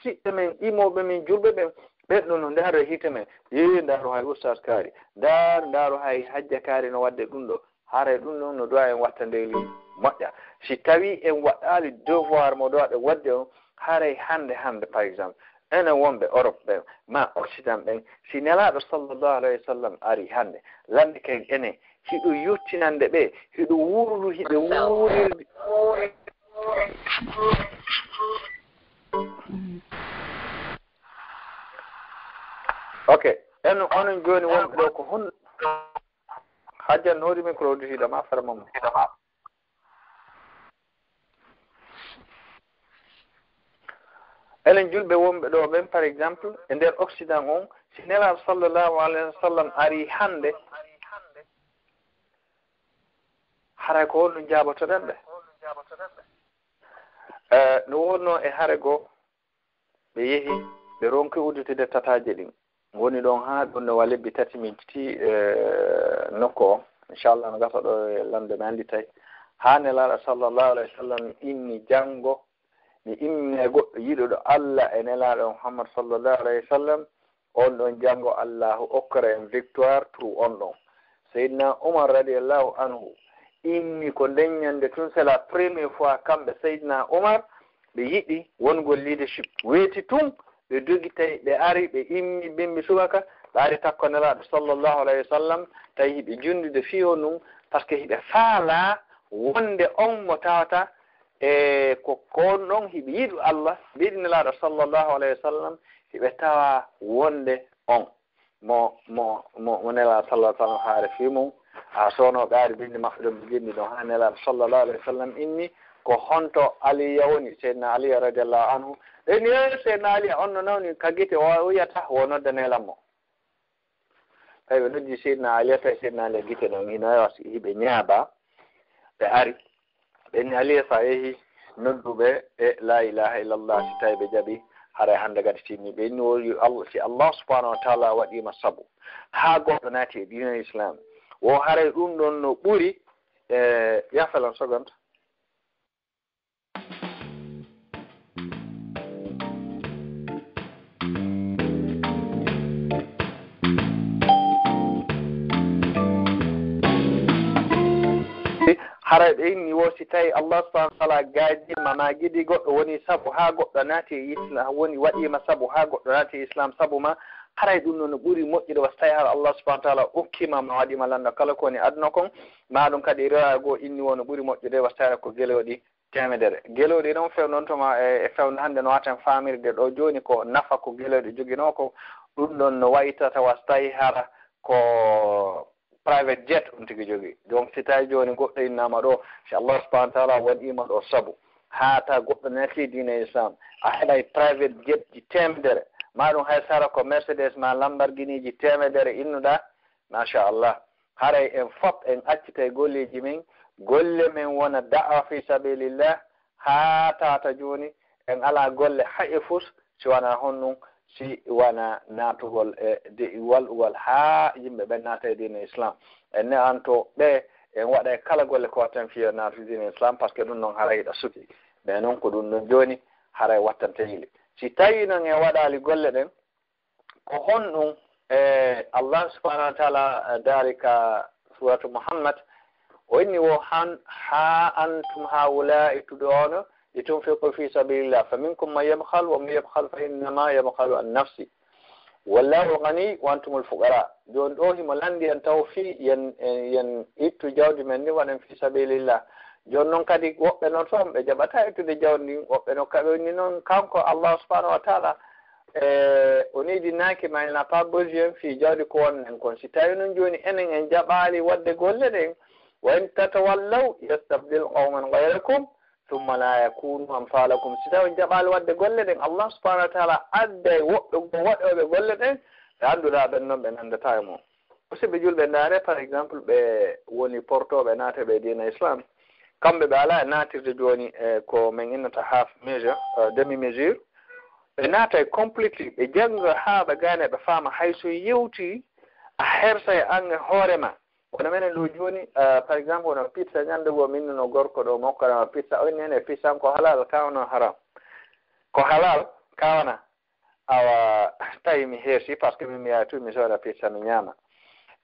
siɓɓe men, imooɓe men, julɓe ɓen, ɓen ɗo no ndaaro e hiite men. Yee, ndaaru hay ustaas kaari, ndaar, ndaaru hay hajja kaari no waɗde ɗum ɗo. Haray ɗum ɗon no duwa en watta ndeyli moƴƴa. Si tawii en waɗaali devoir mo duwa ɗen waɗde on, haray hannde, hannde, par exemple, enen wonɓe Europe ɓen, ma Occident ɓen, si Nelaaɗo sallallahu alayhi wa sallam ari hannde, lanndike en enen, hiɗo yottinande ɓe, hiɗo wuuru, hiɓe wuurirde. Ok, en onon jooni wonɓe ɗo ko hon hajjan hoori micro uditiɗo ma fara mum. Enen julɓe wonɓe ɗo ɓen, par exemple, e nder Occident on, si Nelaaɗo sallallahu alayhi wa sallam ari hannde, haray ko honɗum jaabotoɗen ɓe? Eh, no wonno e hare goo, ɓe yehi, ɓe ronki udditude tataaje ɗin. Woni ɗon haa ɗum no wa lebbi tati min ti, eh, nokku o. Inchallah, no gasa ɗo e lamde mi anndi tawi. Haa Nelaaɗo sallallahu alayhi wa sallam inni janngo, mi immine goɗɗo yiɗuɗo Allah e Nelaaɗo Muhammad sallallahu alayhi wa sallam, on ɗon janngo Allahu okkora en victoire through on ɗon. Seydina Umar radiyallahu anhu inni ko nden ñande tun, c'est la première fois kamɓe Seydina Umar ɓe yiɗi wongol leadership. Weeti tun, ɓe dogitay, ɓe ari, ɓe immi bimbi subaka, ɓe ari takko Nelaaɗo sallallahu alayhi wa sallam, tawi hiɓe junndude fii honɗum, parce que hiɓe faalaa wonde on mo tawata e ko, ko on ɗon hiɓe yiɗu Allah, ɓe yiɗi Nelaaɗo sallallahu alayhi wa sallam, hiɓe tawa wonde on mo, mo, mo, mo Nelaaɗo sallallahu alayhi wa sallam haare fii mum. A soono ɓe ari bimbi maɓɓe ɗon, ɓe jinni ɗon haa Nelaaɗo sallallahu alayhi wa sallam inni, ko honto Aliya woni, Seydina Aliya radiyallahu anhu. Ɓe inni, "Eh, Seydina Aliya, on no nawni ka gite, o wiyata, wo noddane lammo." Tawi ɓe noddi Seydina Aliya, tawi Seydina Aliya gite ɗon hino yawa, si hiɓe ñaaba. Ɓe ari. Ɓe inni, "Aliya, sa yehi, noddu ɓe e la ilaha illallah, si tawi ɓe jaɓi, haray hannde kadi timmi." Ɓe inni, "Wo yo Allah, si Allah subhanahu wa ta'ala waɗiima sabu haa goɗɗo naati e diina Islam, wo haray ɗum ɗon no ɓuri, e, yafalan soganta." Haray ɓe inni wo si tawi Allah subhanahu wa ta'ala gaajima ma gidi goɗɗo woni sabu haa goɗɗo naati e Islam, woni waɗiima sabu haa goɗɗo naati e Islam sabu ma, haray ɗum noon no ɓuri moƴƴude wa si tawi hara Allah subhanahu wa ta'ala okkima ma waɗima lanɗo kala ko woni aduna kon, ma ɗum kadi riwaya goo inni wo no ɓuri moƴƴude wa si tawi ko gelooɗi teemedere. Gelooɗi noon few noon tuma e, e fewnde hannde no waten faamirde ɗo jooni ko nafa ko gelooɗi joginoo ko ɗum ɗon no waytata wa si tawi hara ko private jet on tigi jogi. Donc si tawi jooni goɗɗo innama ɗo, si Allah subhanahu wa ta'ala waɗima ɗo sabu haa ta goɗɗo naati diina Islam, a heɓay private jet ji teemedere, ma ɗum hay sara ko Mercedes ma Lamborghini ji teemedere innuɗa, masha Allah. Haray en fop en accitay golleeji men, golle men wona da'wa fi sabilillah, haa tawata jooni en alaa golle hay e fus, si wanaa honɗum, si wanaa naatugol e de-, walɗugol haa yimɓe ɓen naata e diina Islam. En ne'anto ɓe, en waɗay kala golle ko watten fii yo naatu diina Islam, parce que ɗum noon haray hiɗa suki. Mais noon ko ɗum ɗon jooni haray wattante yili. Si tawii noon en waɗaali golle ɗen, ko honɗum, e, Allah subhanahu wa ta'ala daali ka suratu Muhammad, o inni wo han, "Ha antum haula'i tud'una litunfiqu fi sabilillah, faminkum man yabkhal, wa man yabkhal fa innama yabkhalu an nafsi, wallahu al-ghani wa antumul fuqara." Jooni ɗo himo lanndi en taw fii yen, en, yen ittu jawdi men ndi waɗen fi sabilillah. Jooni noon kadi woɓɓe noon toon ɓe jaɓata ittude jawdi ndin, woɓɓe no kaɓe ni noon kanko Allah subhanahu wa ta'ala, e, o needinaaki ma, il n'a pas besoin fii jawdi ko wonɗen kon. Si tawi noon jooni enen en jaɓaali waɗde golle ɗen, wa in tatawallaw yastabdil qawman ghayrakum thumma la yakunu amsalakum. Si tawi on jaɓaali waɗde golle ɗen, Allah subhanahu wa ta'ala adday woɓɓe goo waɗooɓe golle ɗen, ɓe annduɗaa ɓen noon ɓe nanndataa e mon. Musidɓe julɓe, ndaare, par exemple, ɓe woni portooɓe naatooɓe e diina Islam. Kamɓe ɓe alaa e naatirde jooni e ko min innata half measure, eh, demi mesure. Ɓe naatay completely, ɓe jannga haa ɓe gaane, ɓe faama. Hay so yewti, a hersay an e hoore ma. Kono menen ɗo jooni, eh, par exemple, wono pizza, ñande goo min no gorko ɗo mo okkanama pizza, o inni en e pizza ko halal, ka wono haram. Ko halal, ka wona. Awa, tawi mi hersi, parce que min mi yaha tu, mi sooda pizza, mi ñaama.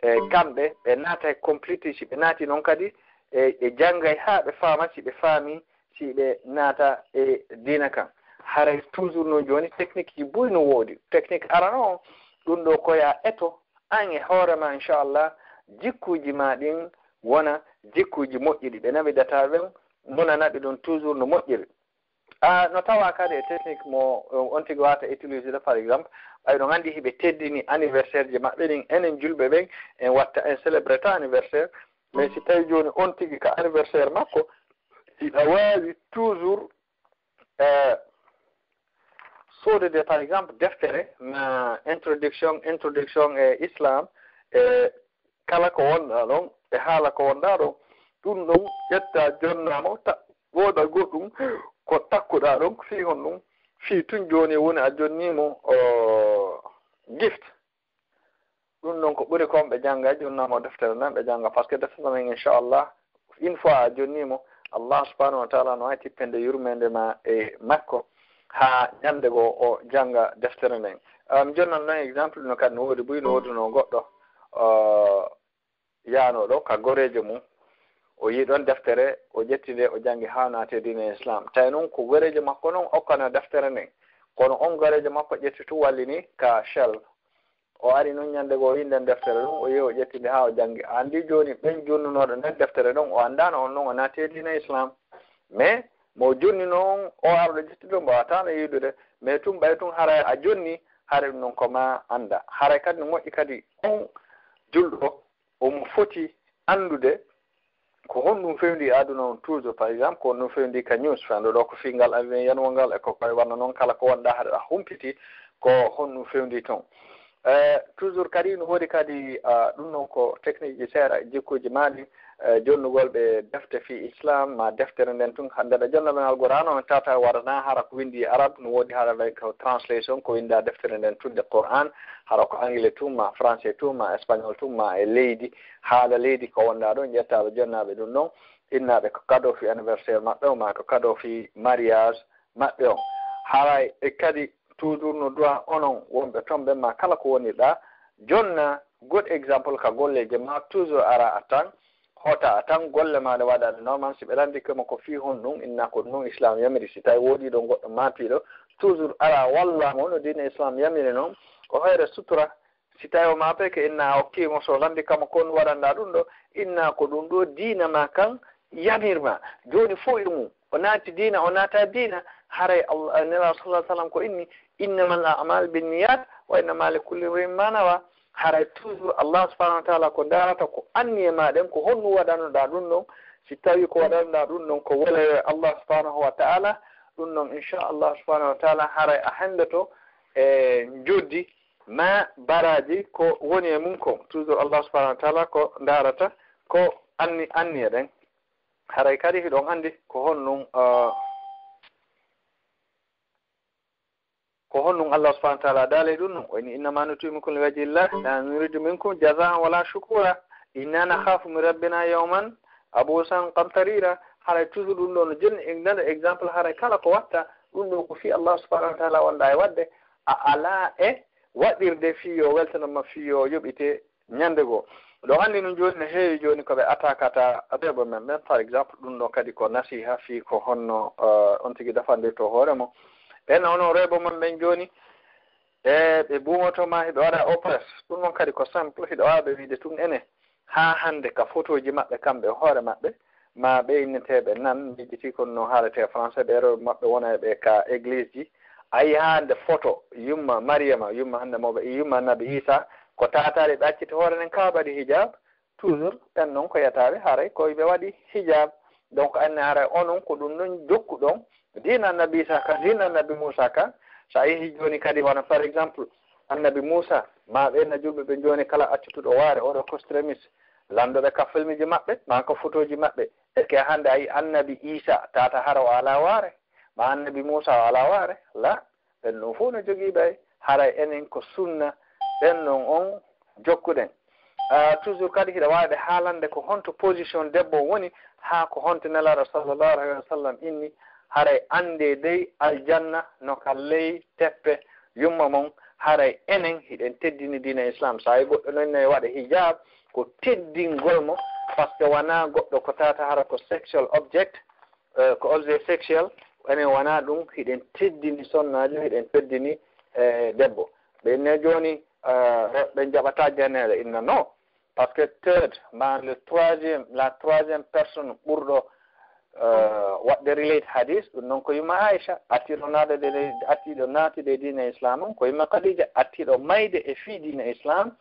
E kamɓe, ɓe naatay completely, si ɓe naati noon kadi, e ɓe janngay haa ɓe faama, si ɓe faami, si ɓe naata e diina kan. Haray toujours noon jooni, technique ji buy no woodi. Technique arano on, ɗum ɗo ko ya eto, an e hoore ma, inchallah, jikkuuji ma ɗin wona jikkuuji moƴƴuɗi. Ɓe nawi data ɓen, nuna naɓi ɗum toujours no moƴƴiri. Ah, no tawa kadi e technique mo, eh, on tigi wata utiliser, par exemple, ɓay ɗon anndi hiɓe teddini anniversaire ji maɓɓe ɗin, enen julɓe ɓen, en watta, en célébrer ta anniversaire. Mais si tawi jooni on tigi ka anniversaire makko, hiɗa waawi toujours, eh, sodude, par exemple, deftere ma introduction, introduction e Islam, e kala ko wonɗa ɗon, e haala ko wonɗa ɗon, ɗum ɗon ƴetta jonnamo, ta-, wooda goɗɗum ko takkuɗa ɗon, fii honɗum? Fii tun jooni woni a jonnimo, o, gift. Ɗum ɗon ko ɓuri kon ɓe jannga, jonnamo deftere nden ɓe jannga, parce que deftere nden, inchallah, une fois a jonnimo, Allah subhanahu wa taala no wawi tippende yurmende ma e makko, haa ñande goo o jannga deftere nden. Ah, mi jonnan noon exemple no kadi no woodi buy, no woodunoo goɗɗo, ah, yaanooɗo ka goreejo mum. O yii ɗon deftere, o ƴetti nde, o janngi haa naati e diine Islam. Tawi noon ko goreejo makko noon okkano deftere nden. Kono on goreejo makko ƴetti tun wallini ka Shell. O ari noon ñande goo, o yii nden deftere ɗum, o yehi, o ƴetti nde haa o janngi. A anndi jooni ɓen jonnunooɗo nden deftere ɗon, o anndaano on noon, o naati e diina Islam. Mais mo jonnino on, o arɗo ƴetti ɗum, mbaawataano yiidude. Mais tun ɓay tun haray a jonni, haray ɗum ɗon ko ma annda. Haray kadi no moƴƴi kadi on julɗo, omo foti anndude ko honɗum fewndi e aduna on toujours, par exemple, ko honɗum fewndi ka news, fewndo ɗo ko fii ngal avion yanwongal e ko koye wanno noon, kala ko wonɗa haɗa a humpiti ko honɗum fewndi toon. Eh, toujours kadi no woodi kadi, ah, ɗum noon ko technique ji seeɗa, jikkuuji ma ɗi, eh, jonnugol ɓe defte fii Islam, ma deftere nden tun, hannde ɗo jonnooɓe Alqur'aan on tata waɗana hara ko winndi e Arab, no woodi hara lay ko translation, ko winnda deftere nden tun nde Qur'aan, hara ko anglais tun, ma français tun, ma espagnol tun, ma e leydi, haala leydi ko wonɗa ɗon, ƴetta ɓe jonnaaɓe ɗum ɗon, innaaɓe ko cadeau fii anniversaire maɓɓe o, ma ko cadeau fii mariage maɓɓe on. Haray e kadi toujours no droit onon wonɓe ton ɓen ma kala ko wonirɗa, jonna good exemple ka golleeje ma, toujours ara a tan, hota a tan golle ma ɗe waɗa ɗe normal. Si ɓe lanndike ma ko fii honɗum, inna ko ɗum Islam yamiri. Si tawi woodi ɗon goɗɗo maatiiɗo, toujours ara walla mo no diine Islam yamiri noon, o hoyre sutura. Si tawi o maatay ke inna a okkii mo, so lanndi kama kon waɗanɗa ɗum ɗo, inna ko ɗum ɗo diina ma kan yamir ma. Jooni fof e mum, o naati diina, o naata diina, haray Allah, Nela sallallahu alaihi wasallam ko inni, "Innamal a'malu binniyat, wa innama likulli imri'in ma nawa." Haray toujours Allah subhanahu wa ta'ala ko ndaarata ko anniye ma ɗen, ko honno waɗanoɗa ɗum ɗon. Si tawi ko waɗanoɗa ɗum ɗon ko welayo e Allah subhanahu wa ta'ala, ɗum ɗon inchallah subhanahu wa ta'ala haray a henndoto e njoddi ma baraaji ko woni e mum kon. Toujours Allah subhanahu wa ta'ala ko ndaarata ko anni, anniye ɗen. Haray kadi hiɗon anndi ko honɗum, ah, ko honɗum Allah subhanahu wa ta'ala daali ɗum ɗon. O inni, "Innama nut'imukum liwajhillah, la nuridu minkum jazaan wala shukura. Inna nakhafu min rabbina yawman abusan qamtarira." Haray toujours ɗum ɗon no jonni e nana exemple, haray kala ko watta ɗum ɗon ko fii Allah subhanahu wa ta'ala wonɗa e waɗde, a alaa e waɗirde fii yo weltanama, fii yo yoɓite ñande goo. Ɗo anndi nun jooni no heewi jooni ko ɓe atakata reebo men ɓen, par exemple, ɗum ɗo kadi ko nasiha fii ko honno, eh, on tigi dafandirto hoore mo. Ɓen onon reebo men ɓen jooni, e ɓe buumoto ma hiɓe waɗa oppress. Ɗum ɗon kadi ko simple, hiɗa waawi ɓe wiide tun ene. Haa hannde ka fotooji maɓɓe kamɓe hoore maɓɓe, ma ɓe inneteeɓe nan, miijiti kono no haalete français, ɓe rewɓe maɓɓe wona e ɓe ka église ji. A yi hannde photo yumma Mariyama, yumma hannde mo ɓe, yumma Annabi Isa, ko taataari ɓe acciti hoore nden ka waɗi hijab, toujours ɓen non ko yataɓe haray ko ɓe waɗi hijab. Donc anne haray onon ko ɗum ɗon jokkuɗon diina Annabi Isa ka, diina Annabi Musa ka. So a yehi jooni kadi wona par exemple Annabi Musa, ma ɓe na julɓe ɓe jooni kala accutuɗo waare, oɗo ko extremiste, lanɗo ɓe ka filmiji maɓɓe, ma ko fotooji maɓɓe. Est-ce que hannde a yi Annabi Isa tata hara o alaa waare? Ma Annabi Musa o alaa waare? La, ɓen ɗon fof no jogii ɓay. Haray enen ko sunna, ɓen ɗon on jokkuɗen. Ah, toujours kadi hiɗa waawi ɓe haalande ko honto position debbo on woni, haa ko honto Nelaaɗo sallallahu alayhi wa sallam inni, haray annde dey aljanna no ka ley teppe yumma mon, haray enen hiɗen teddini diina Islam. So a yi goɗɗo non ne waɗa hijab, ko teddingol mo, parce que wona goɗɗo ko tata hara ko sexual object, eh, ko objet sexuel, enen wona ɗum, hiɗen teddini sonnaajo, hiɗen teddini, eh, debbo. Ɓe inne jooni, eh, ɓe jaɓata janeele, inna no. Parce que third, ma le troisième, la troisième personne ɓurɗo, euh, waɗde relate hadis, ɗum noon ko yumma Aisha, artiiɗo naatde, artiiɗo naatde e diina Islam on, ko yumma Khadija, artiiɗo mayde e fii diina Islam,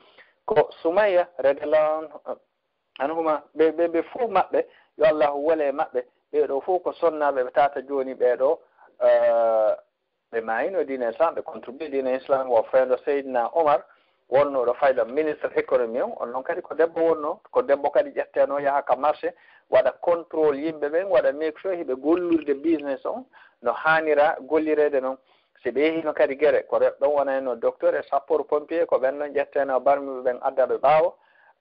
ko Sumayya, radiallahu anhu, anhuma, ɓe, ɓe, ɓe fof maɓɓe, yo Allahu wele e maɓɓe, ɓee ɗoo fof ko sonnaaɓe, ɓe tata jooni ɓee ɗoo, euh, ɓe maayino diina Islam, ɓe contribué diina Islam, wo fewndo Seydina Omar, wonnooɗo fayda ministre économie on, on noon kadi ko debbo wonnoo, ko debbo kadi ƴetteno yaha ka marché, waɗa contrôle yimɓe ɓen, waɗa make sure hiɓe gollirde business on no haanira gollireede noon. Si ɓe yehino kadi gere, ko rewɓe ɓen wonayno docteur e sapeur pompier, ko ɓen ɗon ƴetteno barmiɓe ɓen adda ɓe ɓaawo,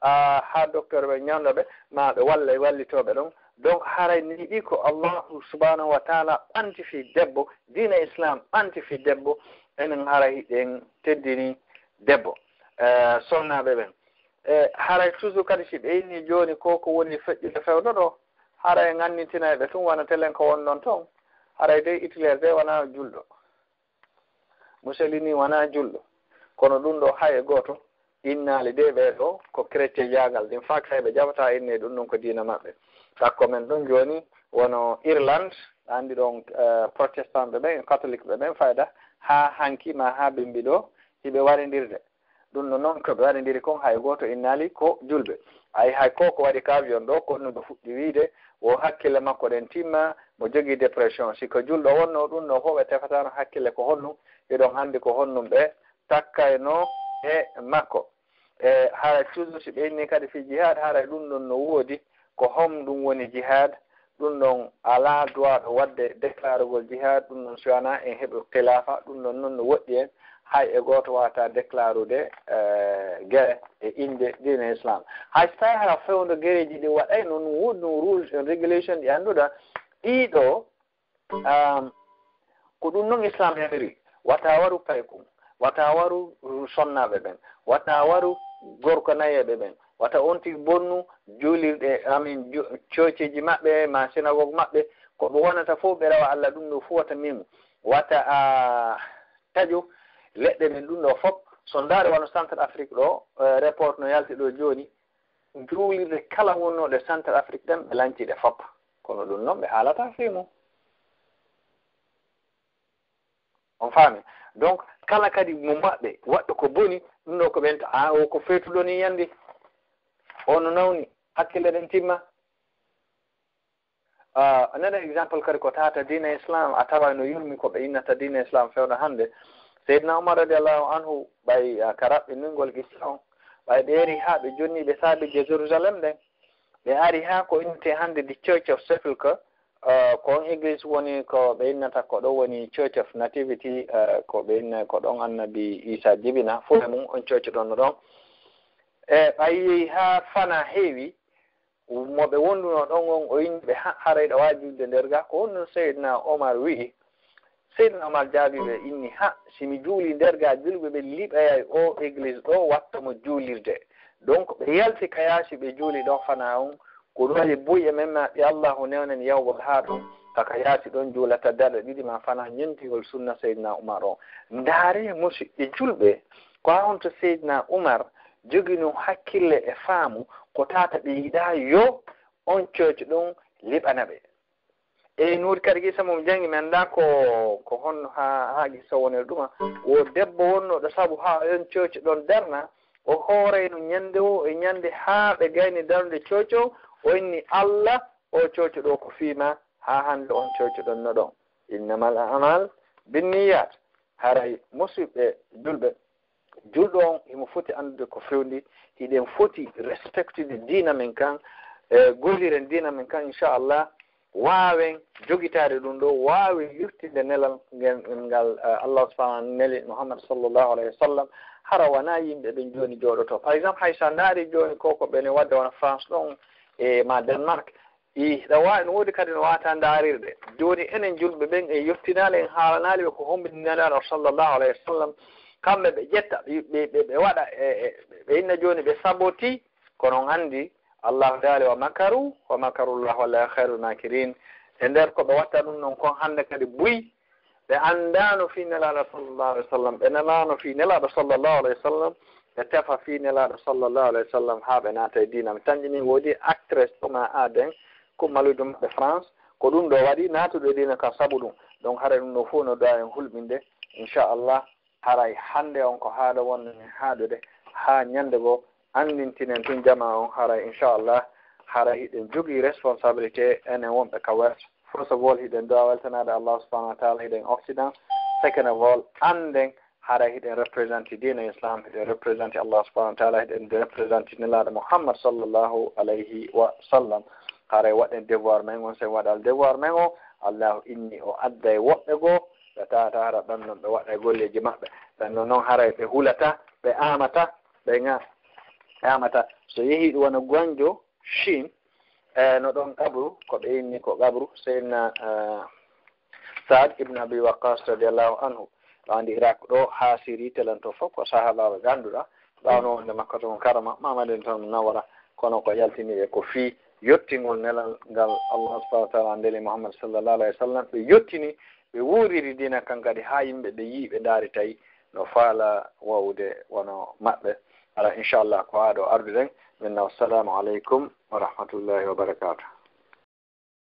ah, haa docteur ɓen ñawndo ɓe, ma ɓe walla e wallitooɓe ɗon. Donc haray ni ɗi ko Allahu subhanahu wa taala ɓanti fii debbo, diina Islam ɓanti fii debbo, enen haray hiɗen teddini debbo. Eh, sonnaaɓe ɓen. E haray toujours kadi si ɓe inni jooni ko ko woni feƴƴude fewndo ɗo, haray ngannditinay ɓe tun wona telen ko wonnon ton. Haray dey Hitler dey wona julɗo. Mussolini wona julɗo. Kono ɗum ɗo hay e gooto innaali de ɓee ɗo ko chrétien jaagal. Ɗin faak hay ɓe jaɓata inne ɗum ɗum ko diina maɓɓe. Takko men ɗum jooni wono Irlande, anndi ɗon, eh, protestant ɓe ɓen, catholique ɓe ɓen fayda haa hanki ma haa bimbi ɗo hiɓe warindirde. Ɗum no noon ko ɓe waɗindiri kon, hay gooto innaali ko julɓe. Ay, hay ko ko waɗi ka avion ɗo, ko ɗum ɓe fuɗɗi wiide, wo hakkille makko ɗen timma, mo jogii dépression. Si ko julɗo wonno ɗum ɗo fof, ɓe tefataano hakkille ko honɗum, hiɗon anndi ko honɗum ɓe takkayno e makko. E hara toujours si ɓe inni kadi fii jihad, hara ɗum ɗon no woodi, ko hom ɗum woni jihad, ɗum ɗon alaa duwaaɗo waɗde déclarugol jihad, ɗum ɗon si wanaa en heɓi khilafa, ɗum ɗon noon no woɗɗi en, hay e gooto waawata déclarude, eh, gere e innde diine Islam. Hay so tawii hara fewndo gereeji ɗi waɗay noon, woodi ɗum rules and regulation ɗi annduɗa, ɗiɗo, um, ko ɗum noon Islam yamiri, wata waru paykun, wata waru sonnaaɓe ɓen, wata waru gorko nayeeɓe ɓen, wata on tigi bonnu juulirɗe, amin, ju-, cooceeji maɓɓe, ma synagogue maɓɓe, ko ɓe wonata fof ɓe rewa Allah, ɗum ɗo fof wata memu. Wata a taƴo leɗɗe men ɗum ɗo fof. So ndaare wano Centre Afrique ɗo, eh, report no yalti ɗo jooni, juulirɗe kala wonnooɗe Centre Afrique ɗen ɓe lanci ɗe fof. Kono ɗum noon ɓe haalata fii mum. On faami? Donc, kala kadi mo maɓɓe waɗɗo ko boni, ɗum ɗo ko ɓen ta, a, o ko feetuɗo ni yandi. O no nawni, hakkille ɗen timma. Ah, a nana exemple kadi ko tata diina Islam, a tawa no yurmi ko ɓe innata diina Islam fewndo hannde. Seydina Umar radiallahu anhu, ɓay, ah, ka raɓɓiningol qissa on, ɓay ɓe ari haa ɓe jonni ɓe saabi je Jérusalem ɗen. Ɓe ari haa ko innete hannde the Church of Sepulchre, eh, ko on église woni ko ɓe innata ko ɗo woni Church of Nativity, eh, ko ɓe inna ko ɗon Annabi Isa jibina, fof e mum on church ɗon no ɗon. E ɓay yehi haa fana heewi, mo ɓe wonduno ɗon on, o inni ɓe ha-, haray ɗo waawi juulde nder ga, ko honno Seydina Omar wi'i? Seydina Omar jaabii ɓe, inni, ha, si mi juuli nder ga, julɓe ɓe liɓayay o église ɗo, watta mo juulirde. Donc, ɓe yalti ka yaasi, ɓe juuli ɗon fana on, ko ɗum waɗi buy e men ma ɓe Allahu newnen yawgol haa ɗum, ka ka yaasi ɗon juulata dada ɗiɗi ma fana ñentigol sunna Seydina Umar on. Ndaare musidɓe julɓe, ko haa honto Seydina Umar jogino hakkille e faamu, ko tata ɓe yiɗa yo on church ɗum liɓana ɓe. E nuuri kadi qissa mum janngi, mi anndaa ko, ko honno haa, haa qissa woniri ɗuma. Wo debbo wonno ɗo sabu haa on church ɗon darna, o hoorayno ñande o e ñande haa ɓe gayni darnude church o, o inni, Allah, o church ɗo ko fii ma, haa hannde on church ɗon no ɗon. Innamal a'mal binniyat. Haray musidɓe julɓe, julɗo on himo foti anndude ko fewndi, hiɗen foti respectude diina men kan, e golliren diina men kan, inchallah, waawen jogitaade ɗum ɗo, waawen yurtinde nelal ngel, ngal, eh, Allah subhanahu wa ta'ala neli Muhammad sallallahu alayhi wa sallam. Hara wona yimɓe ɓen jooni jooɗoto. Par exemple, hay sa ndaari jooni ko, ko ɓene waɗde wona France ɗon e ma Denmark, i, ɗa waawi, no woodi kadi no waata ndaarirde. Jooni enen julɓe ɓen en yottinaali, en haalanaali ɓe ko hombi Nelaaɗo sallallahu alayhi wa sallam. Kamɓe ɓe ƴetta, ɓe, ɓe, ɓe, ɓe waɗa, e, e, ɓe inna jooni ɓe saboti, kono on anndi, Allahu daali, "Wa makaru, wa makarullah, wallahu khairul makirin." E nder ko ɓe watta ɗum noon kon hannde kadi buy, ɓe anndaano fii Nelaaɗo sallallahu alayhi wa sallam, ɓe nanaano fii Nelaaɗo sallallahu alayhi wa sallam, ɓe tefa fii Nelaaɗo sallallahu alayhi wa sallam haa ɓe naata e diina. Mi tanƴini woodi actrice ɗo ma aden ko maludu maɓɓe France, ko ɗum ɗo waɗi naatude e diina kan sabu ɗum. Donc haray ɗum ɗo fof no du'a en hulɓinde, inchallah. Haray hannde on ko haala wonno en haaɗude haa ñannde goo anndintinen tun jamaa on, haray inchallah, haray hiɗen jogii responsabilité enen wonɓe ka West. First of all, hiɗen du'a weltanaade Allah subhanahu wa ta'ala, hiɗen Occident. Second of all, annden haray hiɗen représenté diina Islam, hiɗen représenté Allah subhanahu wa ta'ala, hiɗen représenté Nelaaɗo Muhammad sallallahu alayhi wa sallam. Haray waɗen devoir men on, sen waɗal devoir men on, Allahu inni o adda e woɓɓe goo, ɓe tawata hara ɓen non ɓe waɗa e golleeji maɓɓe. Ɓen non non haray ɓe hulata, ɓe amata, ɓe ŋa-, ɓe amata. So yehi ɗum wona Guangzhou, Chine, e no ɗon qabru, ko ɓe inni ko qabru Seydina, eh, Saad ibn Abi Waqqas radiyallahu anhu. Ɗo andi Iraq ɗo haa Siri telanto fof ko sahaabaaɓe ganduɗa. Ɓawno wonde makko toon karama, mamaden toon nawara, kono ko yaltini ɓe ko fii yottingol nelal ngal Allah subhanahu wa ta'ala neli Muhammad sallallahu alayhi wa sallam. Ɓe yottini, ɓe wuuriri diina kan kadi haa yimɓe ɓe yii, ɓe ndaari tawi no faala wawde wano maɓɓe. Ala inchallah ko haa ɗo arduɗen. Min na, wassalamu aleykum wa rahmatullahi wa barakatuh.